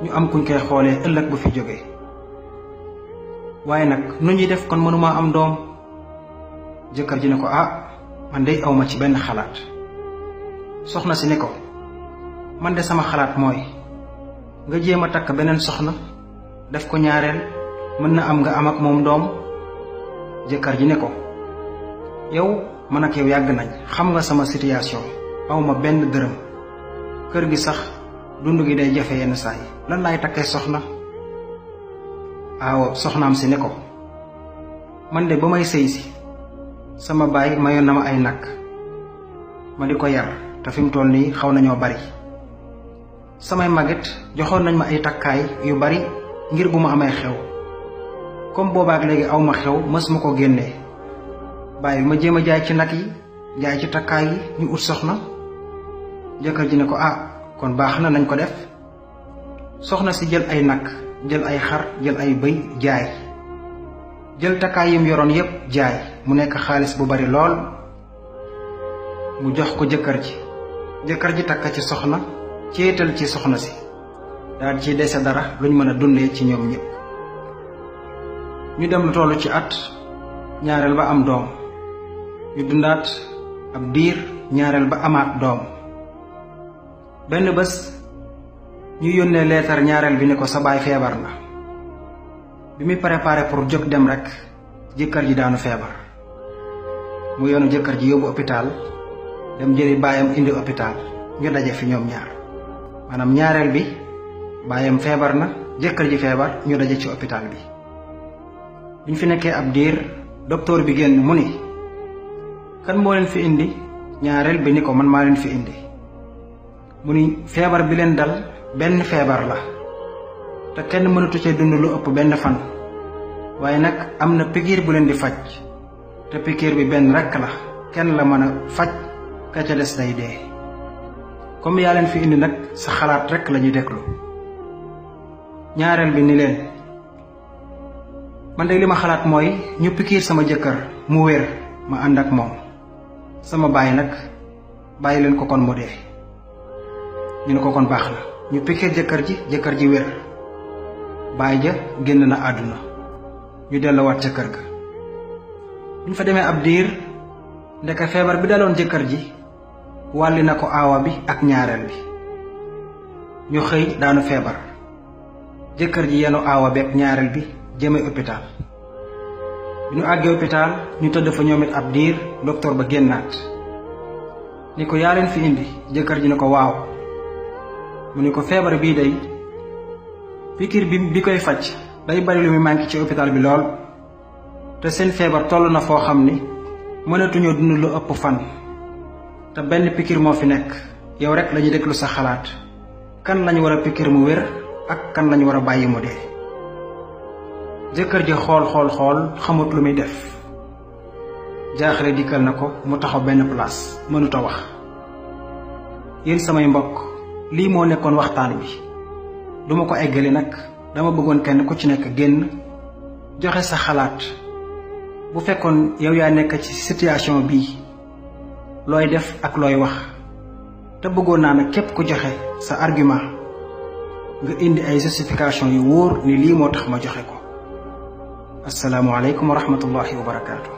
ñu am kuñ koy xoolee ëllëg bu fi jógee waaye nag nu ñuy def kon mënuma am doom. jëkkër ji ne ko man de awma ci benn xalaat. soxna si ne ko man de sama xalaat mooy nga jéem a takk beneen soxna def ko ñaareel mën na am nga am ak moom doom. jëkkër ji ne ko yow man ak yow yàgg nañ xam nga sama situation awma benn dërëm kër gi sax dund gi day jafe yenn saa yi lan laay takkee soxna. soxnaam si ne ko man de ba may sëy si sama baay mayoon na ma ay nag ma di ko yar te fi mu toll nii xaw nañoo bari. samay magit joxoon nañ ma ay takkaay yu bari ngir bu ma amee xew comme boobaak léegi aw ma xew mës ma ko génnee bàyyi ma jéem a jaay ci nag yi jaay ci takkaay yi ñu ut soxna. jëkkër ji ne ko kon baax na nañ ko def. soxna si jël ay nag jël ay xar jël ay bëy jaay jël takkaay yim yoroon yépp jaay mu nekk xaalis bu bari lool mu jox ko jëkkër ji takk ci soxna céetal ci soxna si daal ci dese dara luñ mën a dundee ci ñoom ñépp. ñu dem lu tollu ci at ñaareel ba am doom ñu dundaat ab diir ñaareel ba amaat doom. benn bés ñu yónnee leetar ñaareel bi ne ko sa baay feebar na. bi muy préparé pour jóg dem rek jëkkër ji daanu feebar mu yoonu jëkkër ji yóbbu hôpital dem jëli baayam indi hôpital ñu daje fi ñoom ñaar maanaam ñaareel bi baayam feebar na jëkkër ji feebar ñu daje ci hôpital bi. buñ fi nekkee ab diir docteur bi génn mu ni kan moo leen fi indi. ñaareel bi ni ko man maa leen fi indi. mu ni feebar bi leen dal benn feebar la te kenn mënatu cee dund lu ëpp benn fan waaye nag am na pikiir bu leen di faj te pikiir bi benn rekk la kenn la mën a faj ka ca des day dee. comme yaa leen fi indi nag sa xalaat rekk la ñuy déglu. ñaareel bi ni leen man de li ma xalaat mooy ñu pikiir sama jëkkër mu wér ma ànd ak moom sama baay nag bàyyi leen ko kon mu dee. ñu ne ko kon baax na ñu pikiir jëkkër ji wér baay ja génn na àdduna ñu delluwaat ca kër ga. buñ fa demee ab diir ndeke feebar bi daloon jëkkër ji wàlli na ko aawa bi ak ñaareel bi ñu xëy daanu feebar jëkkër ji yenu aawa bi ak ñaareel bi jëme hôpital. bi ñu àggee hôpital ñu tëdd fa ñoom it ab diir docteur ba génnaat ni ko yaa leen fi indi. jëkkër ji ne ko waaw. mu ni ko feebar bii day pikiir bi koy faj day bari lu muy manqué ci hôpital bi lool te seen feebar toll na foo xam ni mënatuñoo dund lu ëpp fan te benn pikiir moo fi nekk yow rek lañuy déglu sa xalaat kan lañu war a pikiir mu wér ak kan lañu war a bàyyi mu dee. jëkkër ji xool xamut lu muy def jaaxle dikkal na ko mu taxaw benn place mënut a wax. yéen samay mbokk lii moo nekkoon waxtaan bi duma ko eggali nag dama bëggoon kenn ku ci nekk génn joxe sa xalaat bu fekkoon yow yaa nekk ci situation bii looy def ak looy wax te bëggoon naa nag képp ku joxe sa argument nga indi ay justification yu wóor ni lii moo tax ma joxe ko. assalaamu aleykum wa rahmatullahi wa barakaatu.